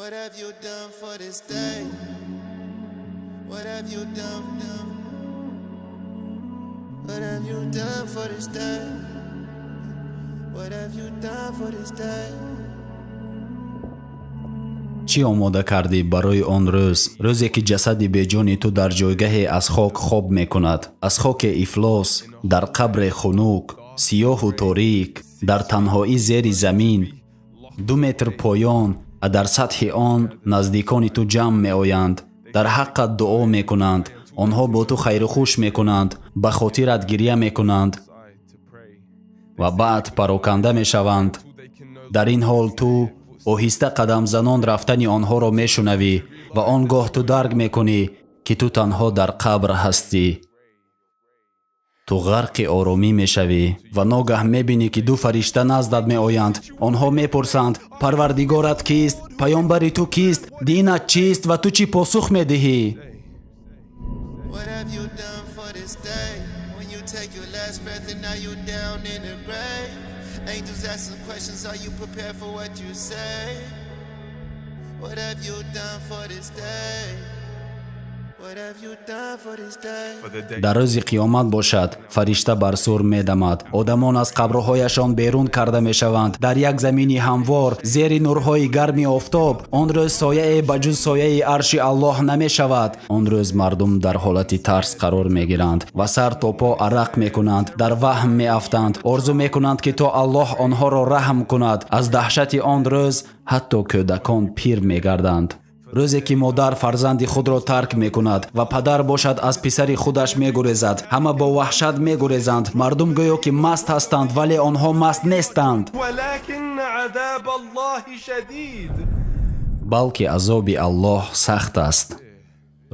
What have you done for this day? What have you done? Done? What have you done for this day? What have you done for this day? Чӣ омода кардӣ барои он рӯз, рӯзе ки ҷасади беҷони ту дар ҷойгаҳе аз хок хоб мекунад, аз хоке ифлос, дар қабре хунук, сиёҳу торик, дар танҳоӣ, зери замин, 2 метр поён, ва дар сатҳи он наздикони ту ҷамъ меоянд, дар ҳаққат дуо мекунанд. Онҳо бо ту хайрухуш мекунанд, ба хотират гиря мекунанд ва баъд пароканда мешаванд. Дар ин ҳол ту оҳиста қадамзанон рафтани онҳоро мешунавӣ ва он гоҳ ту дарк мекунӣ, ки ту танҳо дар қабр ҳастӣ. Ту ғарқи оромӣ мешавӣ ва ногаҳ мебинӣ, ки ду фаришта наздат меоянд. Онҳо мепурсанд: «Парвардигорат кист? Паёмбари ту кист? Динат чист?» Ва ту чӣ посух медиҳӣ? What have you done for this day? When you take your last breath and now you down in the grave. Angels asking questions, are you prepared for what you say? What have you done for this day? What have you done for this day? For the day Дар рӯзи қиёмат бошад, фаришта бар сур медамад, одамон аз қабрҳояшон берун карда мешаванд дар як замини ҳамвор, зери нурҳои гарми офтоб. Он рӯз сояе ба ҷуз сояи арши Аллоҳ намешавад. Он рӯз мардум дар ҳолати тарс қарор мегиранд ва сар то по арақ мекунанд, дар ваҳм меафтанд, орзу мекунанд, ки то Аллоҳ онҳоро раҳм кунад. Аз даҳшати он рӯз ҳатто кӯдакон пир мегарданд. Рӯзе ки модар фарзанди худро тарк мекунад ва падар бошад, аз писари худаш мегурезад. Ҳама бо ваҳшат мегурезанд. Мардум гӯё ки маст ҳастанд, вале онҳо маст нестанд. ولكن عذاب الله شديد. Балки азоби Аллоҳ сахт аст.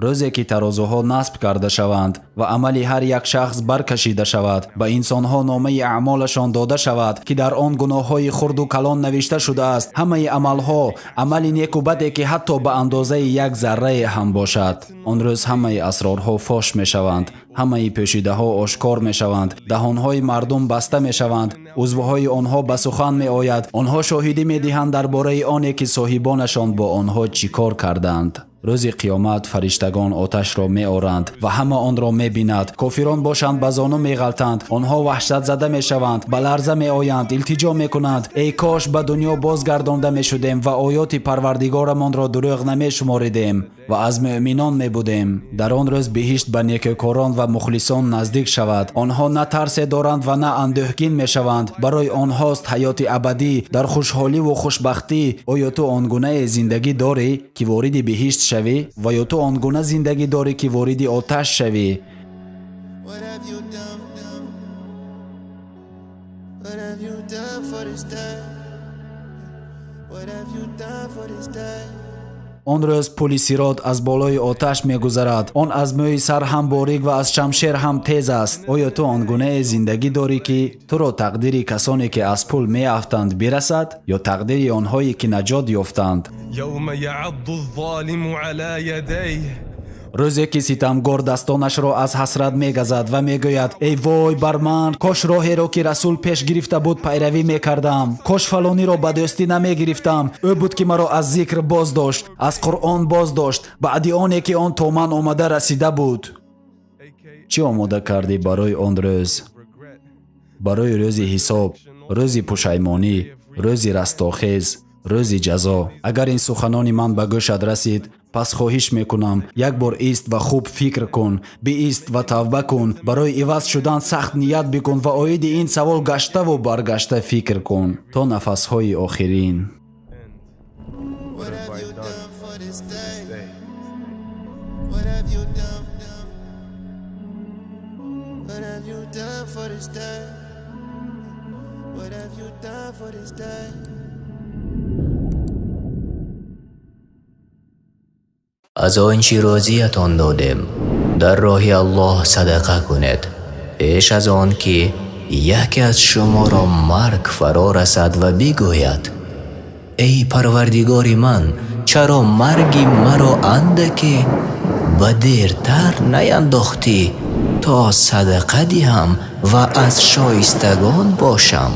Рӯзе ки тарозуҳо насб карда шаванд ва амали ҳар як шахс баркашида шавад, ба инсонҳо номаи аъмолашон дода шавад, ки дар он гуноҳҳои хурду калон навишта шудааст, ҳамаи амалҳо, амали неку баде, ки ҳатто ба андозаи як заррае ҳам бошад. Он рӯз ҳамаи асрорҳо фош мешаванд, ҳамаи пӯшидаҳо ошкор мешаванд, даҳонҳои мардум баста мешаванд, узвҳои онҳо ба сухан меояд, онҳо шоҳидӣ медиҳанд дар бораи оне, ки соҳибонашон бо онҳо чӣ кор карданд. Рӯзи қиёмат фариштагон оташро меоранд ва ҳама онро мебинад. Кофирон бошанд, ба зону меғалтанд. Онҳо ваҳшатзада мешаванд, ба ларза меоянд, илтиҷо мекунанд: «Эй кош ба дунё бозгардонда мешудем ва оёти Парвардигорамонро дурӯғ намешуморидем ва аз мӯъминон мебудем». Дар он рӯз биҳишт ба некӯкорон ва мухлисон наздик шавад. Онҳо на тарсе доранд ва на андӯҳгин мешаванд. Барои онҳост ҳаёти абадӣ дар хушҳоливу хушбахтӣ. Оё ту он гунае зиндагӣ дорӣ, ки вориди биҳишт шавӣ, ва ё ту он гуна зиндагӣ дорӣ, ки вориди оташ шавӣ? What have you done? Done? What have you done for this day? What have you done for this day? Он рӯз пули Сирот аз болои оташ мегузарад. Он аз мӯи сар ҳам борик ва аз шамшер ҳам тез аст. Оё ту он гунае зиндагӣ дорӣ, ки туро тақдири касоне, ки аз пул меафтанд, бирасад, ё тақдири онҳое, ки наҷот ёфтанд? يوم يعض الظالم على يديه. Рӯзе ки ситамгор дастонашро аз ҳасрат мегазад ва мегӯяд: «Эй вой бар ман, кош роҳеро, ки Расул пеш гирифта буд, пайравӣ мекардам, кош фалониро ба дӯстӣ намегирифтам. Ӯ буд, ки маро аз зикр боз дошт, аз Қуръон боз дошт, баъди оне ки он то ман омада расида буд». Чӣ омода кардӣ барои он рӯз, барои рӯзи ҳисоб, рӯзи пушаймонӣ, рӯзи растохез, рӯзи ҷазо? Агар ин суханони ман ба гӯшат расид, пас хоҳиш мекунам, як бор ист ва хуб фикр кун. Биист ва тавба кун, барои иваз шудан сахт ният бикун ва оиди ин савол гаштаву баргашта фикр кун то нафасҳои охирин. What have you done for this day? What have you done? What have you done for this day? What have you done for this day? Аз он чӣ рӯзиятон додем, дар роҳи Аллоҳ садақа кунед, пеш аз он ки яке аз шуморо марг фаро расад ва бигӯяд: «Эй Парвардигори ман, чаро марги маро андаке ба дертар наяндохтӣ, то садақа диҳам ва аз шоистагон бошам?»